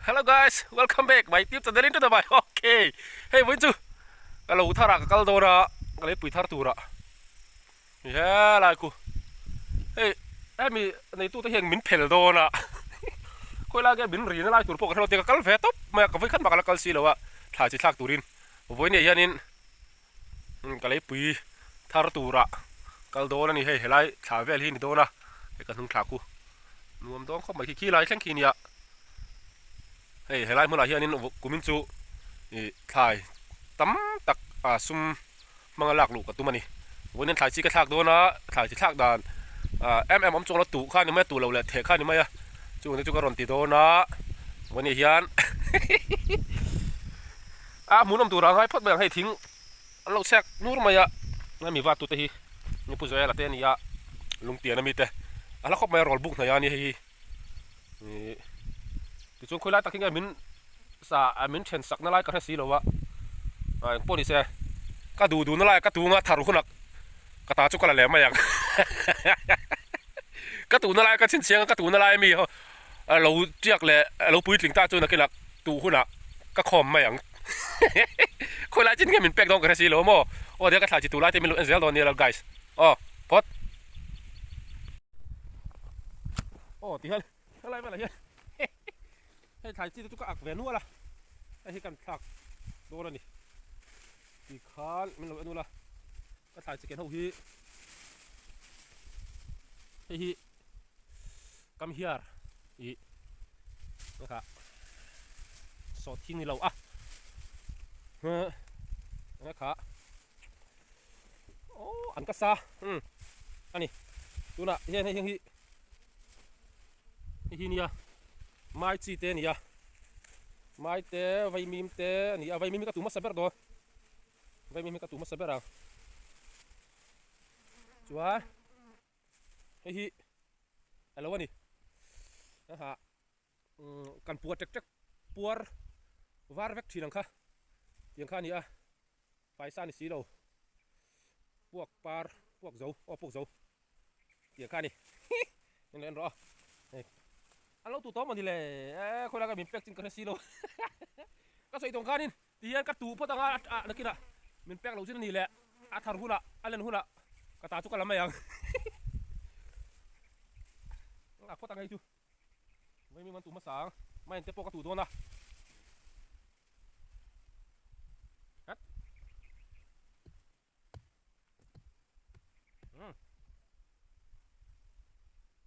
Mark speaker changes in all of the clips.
Speaker 1: Hello guys, welcome back my YouTube channel into the my okay. Hei vawiin chu ka lo thar ah ka kal dawn a, ka lei pui thar tur ah. He lai khu hei hemi neitu te hian min phel dawn a khawi lai nge min rina lai tur pawh ka hrelo tia ka kal ve tawp mai a ka vawi khat mah ka la kal si lo a thlai chi thlak turin vawiin ah hianin ka lei pui thar tur ah kal dawn a ni hei helai thla vel hi a ni dawn a hei ka hnung thla khu nuam dawn khawp mai khi khi lai thleng khi nia hei helai hmunah hianin kumin chu ih thlai tam tak a sum. Hmanga lak luh ka tum a ni. Vawiin thlai chi ka thlak dawn a, thlai chi thlak dan em em awm chuang lo tuh kha a ni mai a, tuh lo leh theh kha a ni mai a, chung te chu ka rawn ti dawn a, vawiin hian a hmuhnawm tur a ngai phawt mai ang hei thing an lo chhiak nur mai a, hemi va tute hi ni Pu Joela te a ni a, lungtian ami te a hla khawp mai a rawl buk hnaih a ni hei hi ih tichuan khawilai tak hi nge min sa min then sakna lai ka hre si lo a ah engpawh ni se ka duh duhna lai ka tunga thar hunah ka ta chu ka la leh mai ang ka tuhna lai ka chhinchhiang a ka tuhna lai ami ho lo tiak leh lo puitling ta chu nakinah tuh hunah ka khawm mai ang khawilai chin nge min pek dawn ka hre si lo maw aw nia ka thlai chi tur lai te min lo en zel dawn nia lo guys aw phawt. Aw ti hian helai velah hian hei thlai chi te chu ka ak ve nual a hei hi kan thlak dawn a ni ti khan min lo en ula ka thlai chi ken ho hi hei hi kam hiar ih ka sawt hi ni lo a kha Aww an ka sa umm a ni tunah hian hei hi hei hi nia mai chi te a ni a mai te vaimim te a ni a vaimim hi ka tum hmasa ber dawn vaimim hi ka tum hmasa ber ang chuan hei hi a lo a ni aha umm kan puar tek tek puar var vek thin ang kha tiang kha a ni a. Faisa ni si lo puak par puak zo aw puak zo tih kha a ni en lo en rawh hei an lo tu tawh maw ni le e khawi lai ka min pek chin ka hre si lo ka sawi tawng khanin ti hian ka tuh phawt anga a nakinah min pek loh chin a ni le a thar hunah a len hunah ka ta chu ka la mai ang a phawt ang hei chu. Vaimim an tuh hmasa ang, main te pawh ka tuh dawn a. Hat. Hmm.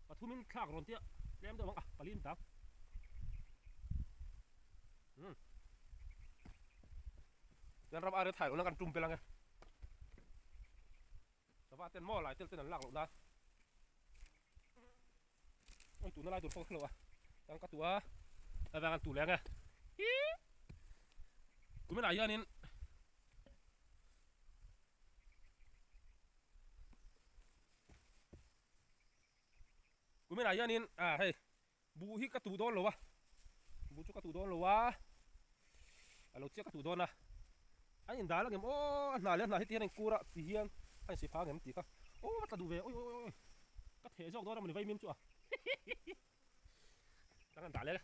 Speaker 1: Pathumin thlak rawn tia tlem deuh ang a, palin tak. Hmm. Kan ram are thai lohna kan tum pel ang e. Sava ten maw lai tel ten an lak loh nan. Oi tuna lai tur pawh ka hrelo a tang ka tuh a a vang an tuh leh ang e kumin ah hianin kumin ah hianin ah hei buh hi ka tuh dawn lo a buh chu ka tuh dawn lo a a lo chiah ka tuh dawn a an indah la ngem aw a hnah leh a hnah hi ti hian a inkur a ti hian a insi phah ngem tih kha aw a tla duh ve awi awi awi ka theh zawk dawn a mawni vaimim chu a tang an dah leh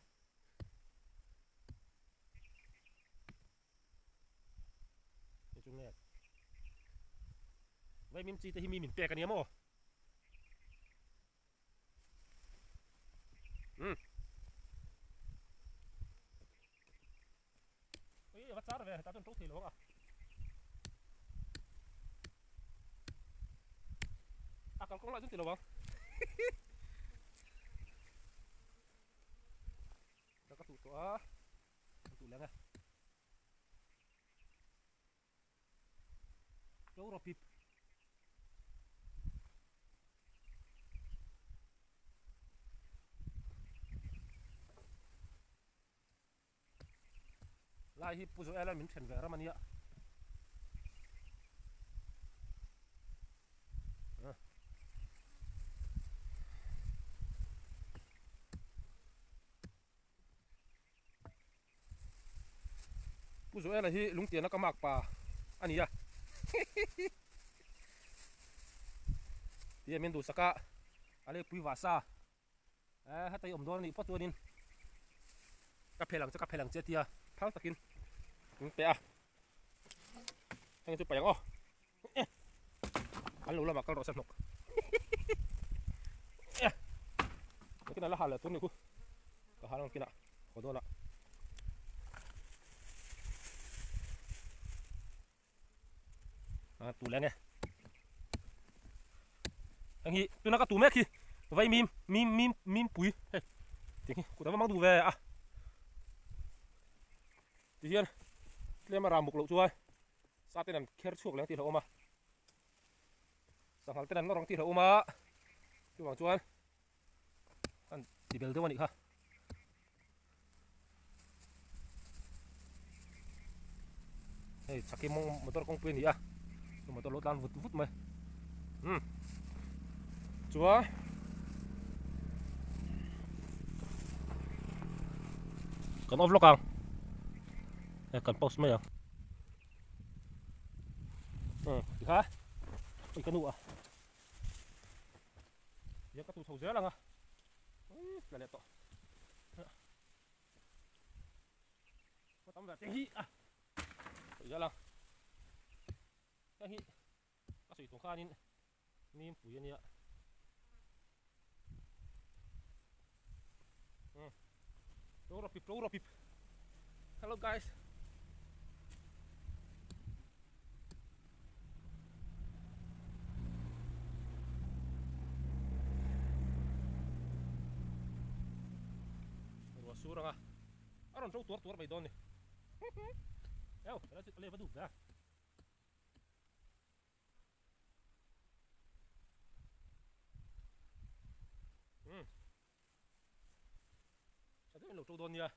Speaker 1: hei chu nge vaimim chi te hi mi min pek a nia maw. Ừ. Ui, va char ve, ta chuan to thei lo ang a. A kalkawng lah chuan ti lo ang. Ta ka tuh tawh a, ka tuh leh ang e. Zo rawh pip. Lai hi Pu Joel-a min then ve ram a nia. Pu Joel-a hi lungtiana ka mak pa a ni a tia min duhsak a a lei pui vah sa eh heta i awm dawn a nih phawt chuanin Ka phel ang che ka phel ang che tia phal takin min pe a. Heng chu paih ang aw. An lo lamah kal rawh se hnawk. Nakin a la hal leh tur ni khu. Ka hal ang kinah haw dawn ah. A tu leh nge. Heng hi tuna ka tu mek hi vai mim mim mim mim pui hei tiang hi kut a va mang duh ve a. Tihian tlem a ram buk loh chuan sa ten an kher chhuak leh ang tih hlauhawm a, sanghal ten an nawr ang tih hlauhawm a, chuvang chuan an ti bel deuh a nih kha. Hei chhak hi motor kawngpui a ni a, motor lo tlan vut vut mai. Umm chuan kan off lawk ang hei kan pause mai ang umm tikha ui ka nu a ia ka tu chho zel ang a ui tla leh tawh ka tam ve te hi a ui zel ang hei hi Ka sawi tum khanin Mimpui a nia. Hmm. Lo rawpip, lo rawpip. Hello guys. Ruah sur anga. A rawn ṭo tuar tuar mai dawn ni. Eo, a le va dup ve a. Umm tha deuhin lo to dawn nia.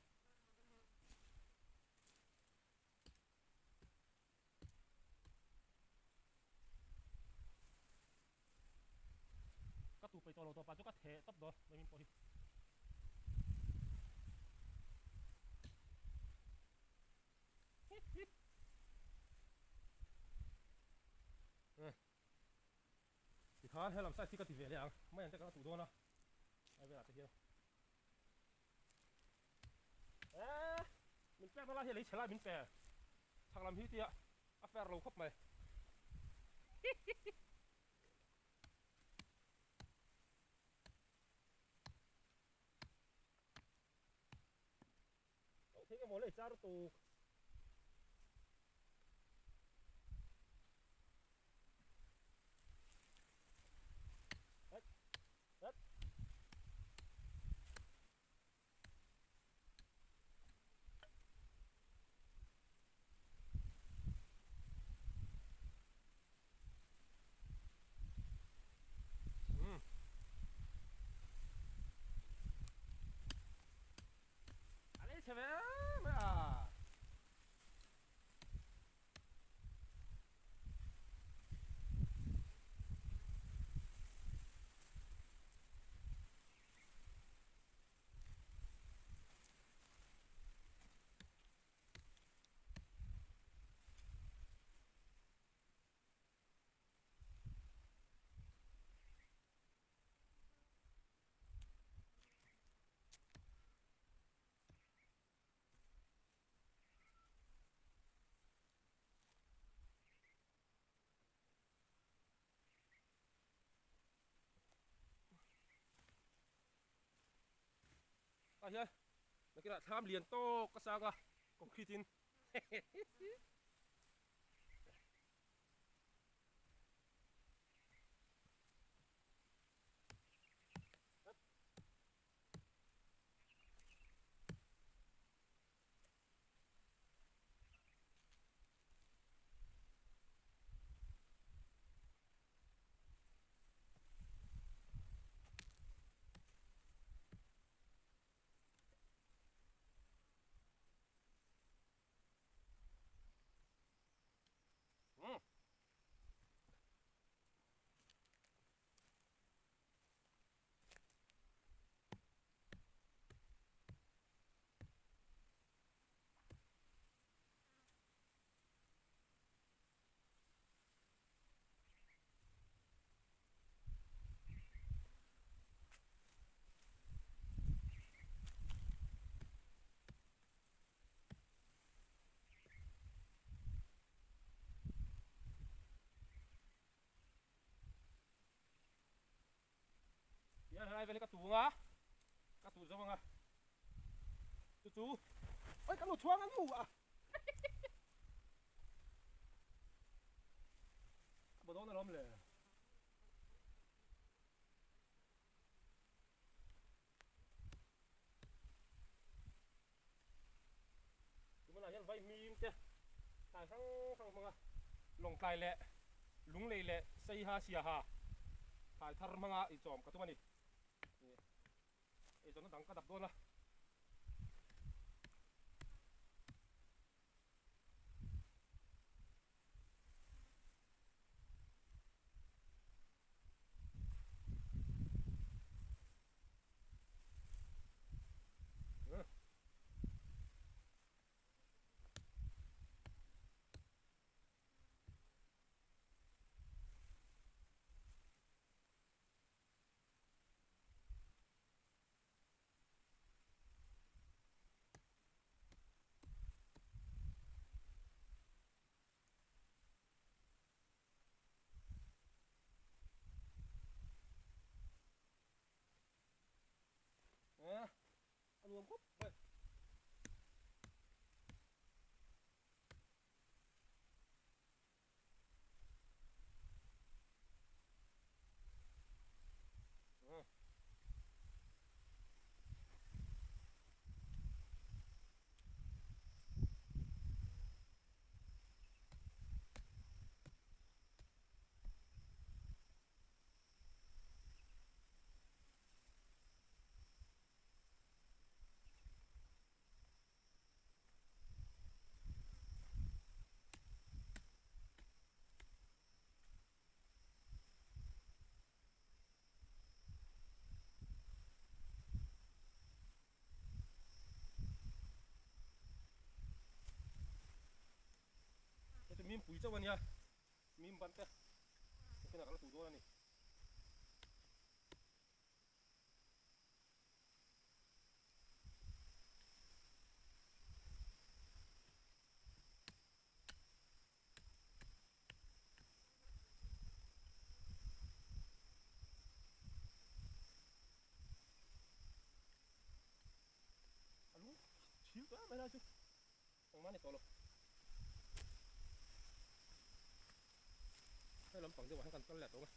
Speaker 1: Ka tu peih tawh lo tawpah chu ka theh tawp dawn mai min pawh hi. Tikhan helam side hi ka ti ve leh ang mai ang te kan a tuh dawn a ai velah te hian eee min pek na lai hi a lei chhe lai min pe chhak lam hi tia a fair lo khawp mai Thei emaw lei char tuk. A lei chhe ve em a. Tah hian nakinah thlam lian tawk a sang a concrete in Helai vel hi ka tu anga, ka tu zo anga. Chu chu, oi ka nu chhuang a nu a. A bo dawn alawm le. Tunah hian vai mim te tlai hrang hrang hmanga lawngtlai leh lunglei leh seiha siaha thlai thar hmanga eichawm ka tum a ni. Eizawnna dang ka dap dawn a. A nuam khawp mai. Hei chu mim pui chauh a nia, mim ban te nakinah ka la tuh dawn a ni. A lung thil tawh em mai lai chu engmah a ni tawh lo. Hei lampang deuhah hian kan kal leh tawh ang a.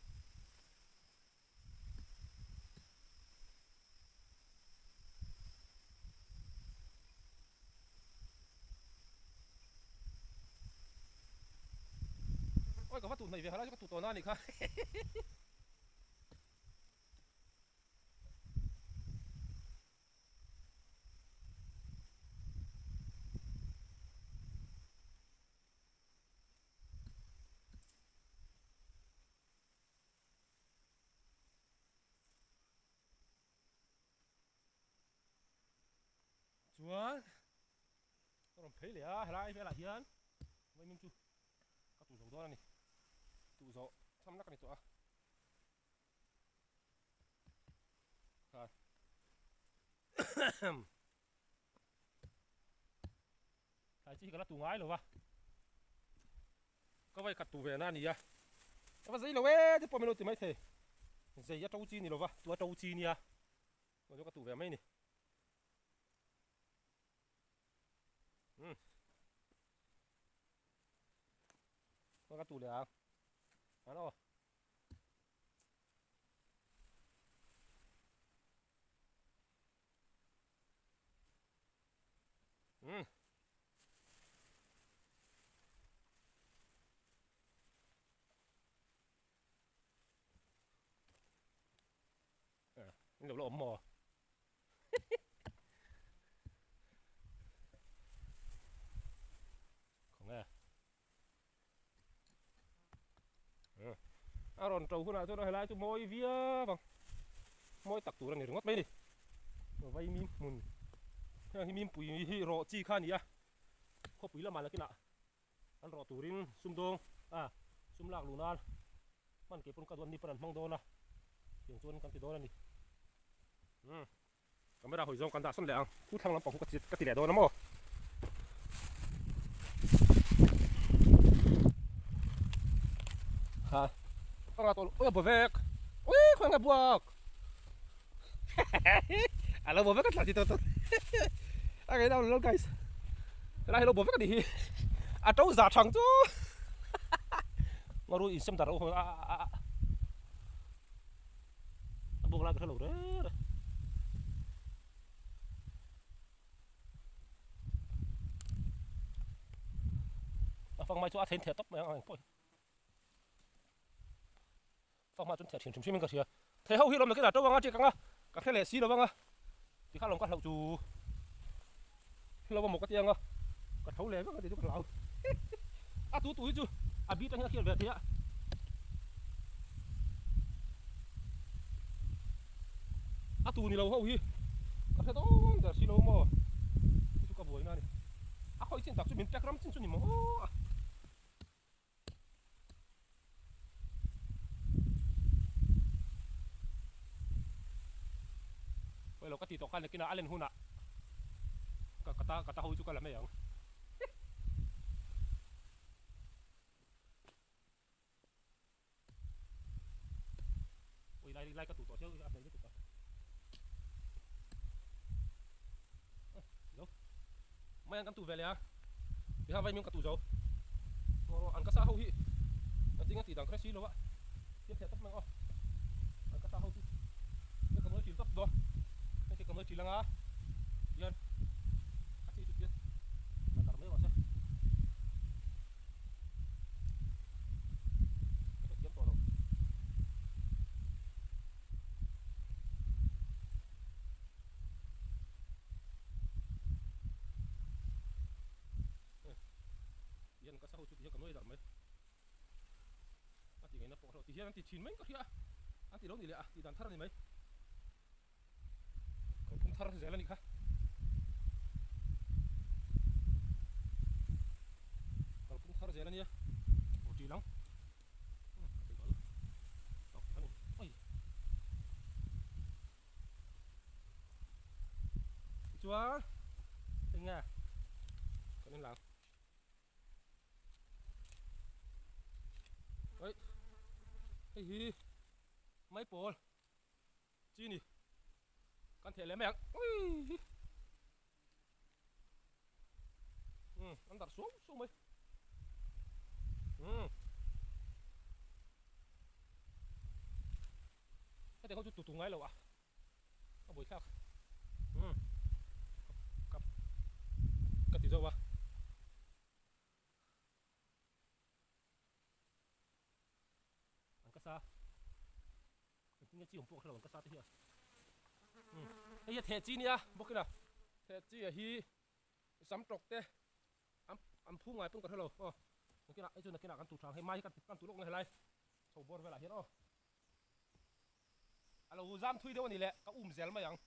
Speaker 1: Oi ka va tuh hnaih ve halai chu ka tuh tawh na a nih kha. Chuan ka rawn phei leh a helai velah hian vawimin chu ka tuh zo dawn a ni tuh zawh tham lak a ni tawh a Thlai chi hi ka la tu ngai lo va, ka vai khat tu ve na a ni a, ka va zei lo e te pawh min lo ti mai thei, zei a to chi ni lo va, tu a to chi nia, chuan chu ka tu ve mai a ni. Umm ka tu leh ang, an aw. Umm. In lo la awm maw? Khawnge. A rawn to hunah chuan helai chu mawi viau ang mawi tak tur a ni ringawt mai a ni vai mim hmun heng hi mim pui hi rawh chi kha a ni a khawpui lamah nakinah an rawh turin sumdawng a sum lak luh nan hman ke pawn ka duan ni pawn an hmang dawn a tiang chuan kan ti dawn a ni umm. Camera hawi zawng kan dah sawn leh ang. Khu thlang lampang khu ka ti leh dawn a maw? Ha. Ka nga tawh oi a bawvek. Oi khawi nge buak. A lo bo vek a tla ti tawh tawh. A ngaih na lo guys. Helai hi lo bo vek a nih hi. A to za thang chu. Ngaru in sem dar ho a a a. A buk lai ka hre lo re re. A fang mai chu a then theh tawp mai ang pawh hi. Fang hma chuan theh thin hrim hrim in ka hria. Thei ho hi lawm nakin a to anga ṭek anga ka hre leh si lo anga tikha lawm ka hlauh chu hlo emaw ka ti anga ka tho leh vek a ti chu ka hlau. A tu tu hi chu a bit atangin a hriat ve thei a. A tu ni lo ho hi ka hre dawn der si lo maw chu chu ka buaina a ni. A khawih chin tak chu min pek ram chin chu ni maw a. Pawilo ka ti tawh khan nakinah a len hunah ka ka ta ka ta ho chu ka la mai ang. Ui lai lai ka tu tawh chiang a hmel lutuk a. Zo. Mai an kan tu ve leh a. Ti kha vaimim ka tu zo. Rawh an ka sa ho hi. Ka tinga ti dang kha si lo a. Thil theh tawp mai aw. An ka sa ho chu. Ka ka nawi til tawp dawn. Hei khi ka nawi til anga. Tihian a chi chu tihian a dar mai rawh se. Ka thiam tawh lo. Tihian ka sa ho chu tihian ka nuai dar mai. A ti ngaihna pawh ka hre lo. Tihian an ti thin mai ka hria a. An ti lo ni leh a tih dan thar a ni mai. Kalphung thar zel a nih kha. Kalphung thar zel a nia. Aw ṭi lang. Tichuan eng nge kan en lang. Oi hei hi maipawl. Chini kan theh leh mai ang ui um an darh suau suau mai um hetiang ho chu tu tu ngai lo a a buai thlak um ka ka ti zo a. An ka sa. Engtin nge chi awm pawh ka hre lo an ka sa te hi a. Umm hei hi a theh chi nia bawk ila theh chi a hi sam tawk te an an phum ngai pawn ka hre lo aw nakinah hei chu nakinah kan tur tha ang hei mai hi kan tur lawk nge helai chho bawr velah hian aw a lo zam thui deuh a ni leh ka um zel mai ang.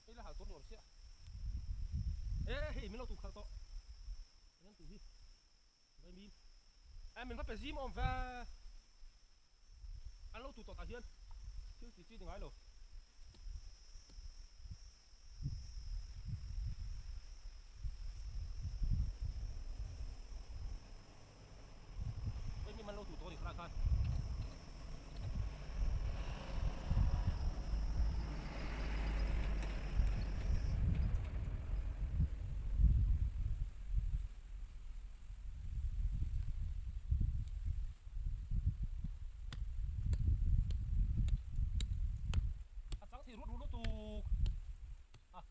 Speaker 1: Hei la hal tur nuam chiah. E hei min lo tu khalh tawh. Eng tu hi. Vai mim. E min va pe zim awm ve. An lo tu tawh tah hian thil ti chi ni ngai lo. Hei mi man lo tu tawh a ni khalai khan. A chang thei rut rut lutuk a.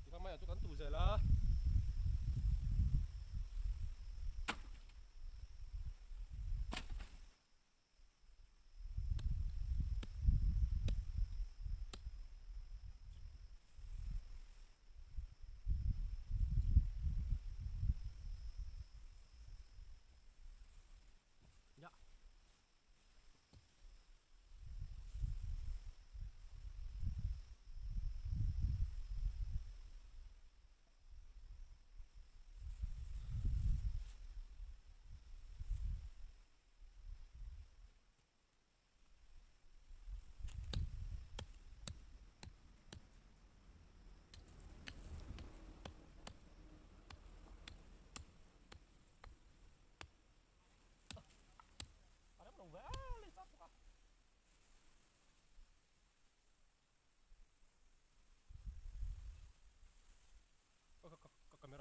Speaker 1: Tikha mai ah chu kan tu zel a.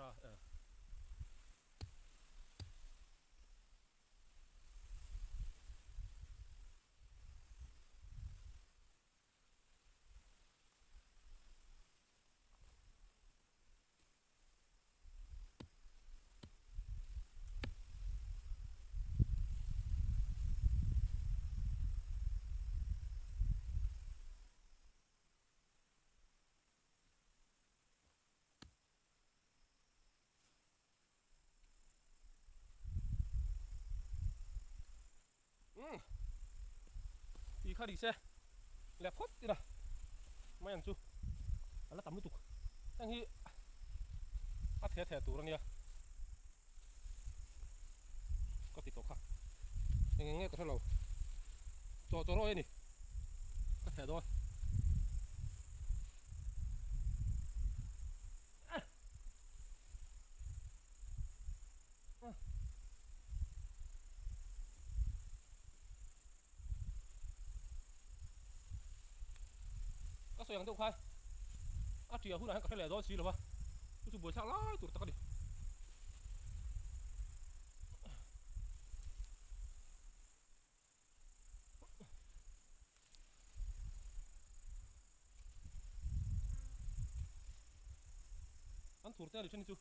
Speaker 1: Camera eh. Umm ti kha ri se leh phawt ila mai ang chu a la tam lutuk heng hi a theh theh tur ania ka ti tawh kha eng eng nge ka hre lo chaw chaw rawih a ni ka theh dawn. Ka sawi ang deuh khan a tia hunah hian ka hre leh dawn si lo va, chu chu buaithlak lai tur tak a ni. An thur te a ni then hi chu.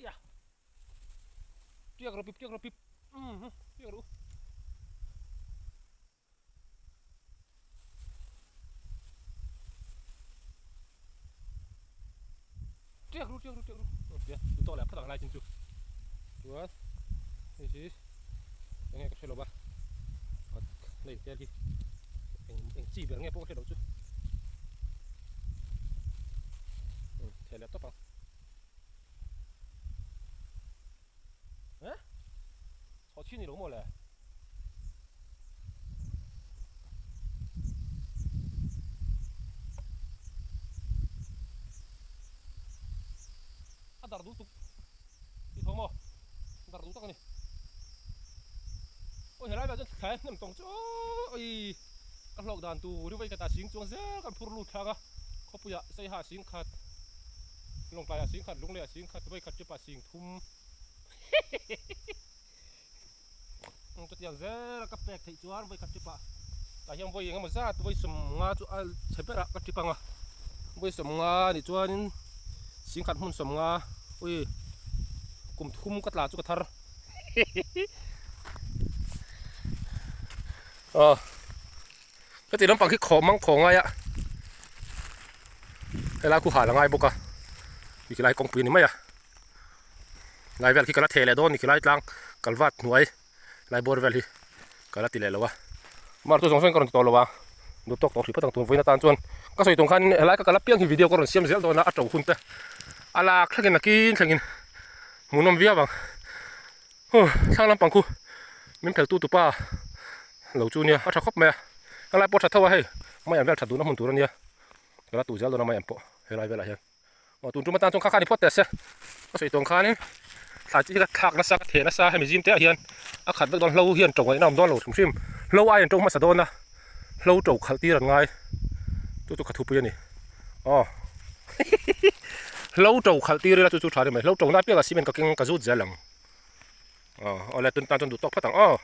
Speaker 1: Ia. Tiak ro pip tiak ro pip. Um tiak ro. Tiak ru tiak ru tiak ru. Tia tu tawk leh phawt ang lai chin chu. Chuan hei hi enge ka hre lo va. Lei tel hi eng eng chi ber nge pawh ka hre lo chu. Theh leh tawp ang. Eh? Chho chhin ni lo maw le? A dar duh tuk i tho maw? Dar duh tak a ni. Awi helai vel chuan thlai hnem tawng chu awi ka hlawk dan tur hi vawikhat ah sing chuang zel kan phur lut thlak a khawpuiah saiha sing khat lawngtlaiah sing khat lunglei ah sing khat vawikhat trip ah sing thum Chutiang zel a ka pek theih chuan vawi khat trip ah tah hian vawi engemaw zat vawi sawmnga chu a chhe ber ah ka trip ang a vawi sawmnga nih chuanin singkhat hmun sawmnga ui kum thum ka tla chu ka thar aw heti lampang hi khawh mang khawh ngai a helai khu hal a ngai bawk a ti lai kawngpui a ni mai a. Lai vel khi ka la theh leh dawn ni khilai tlang kalvat hnuai lai bawr vel hi ka la ti leh lo a mar chu zawng zawng in ka rawn ti tawh lo a duh tawk tawh hrih phawt ang tun vawiin atan chuan ka sawi tum khan helai ka kal apiang hi video ka rawn siam zel dawn a a to hun te a lak thlengin a kin thlengin hmuhnawm viau ang huh thlang lampang khu min phel tu tupa lo chu nia a tha khawp mai a helai pawh a tha tho a hei mai an vel that duhna hmun tur a nia ka la tu zel dawn a mai an pawh helai velah hian. Aw tun tum atan chuan kha kha ni phawt teh se ka sawi tawng khanin thlai chi hi ka thlak nasa ka theh nasa hemi zim te ah hian a khat vek dawn hlo hian to ngaihna a awm dawn lo hrim hrim hlo aiin to hmasa dawn a hlo to khalh tir an ngai chu chu ka thupui a ni aw hlo to khalh tir ila chu chu tha ni mai hlo to na apiangah cement ka keng ka zut zel ang aw awle tun tan chuan duh tawk phawt ang aw.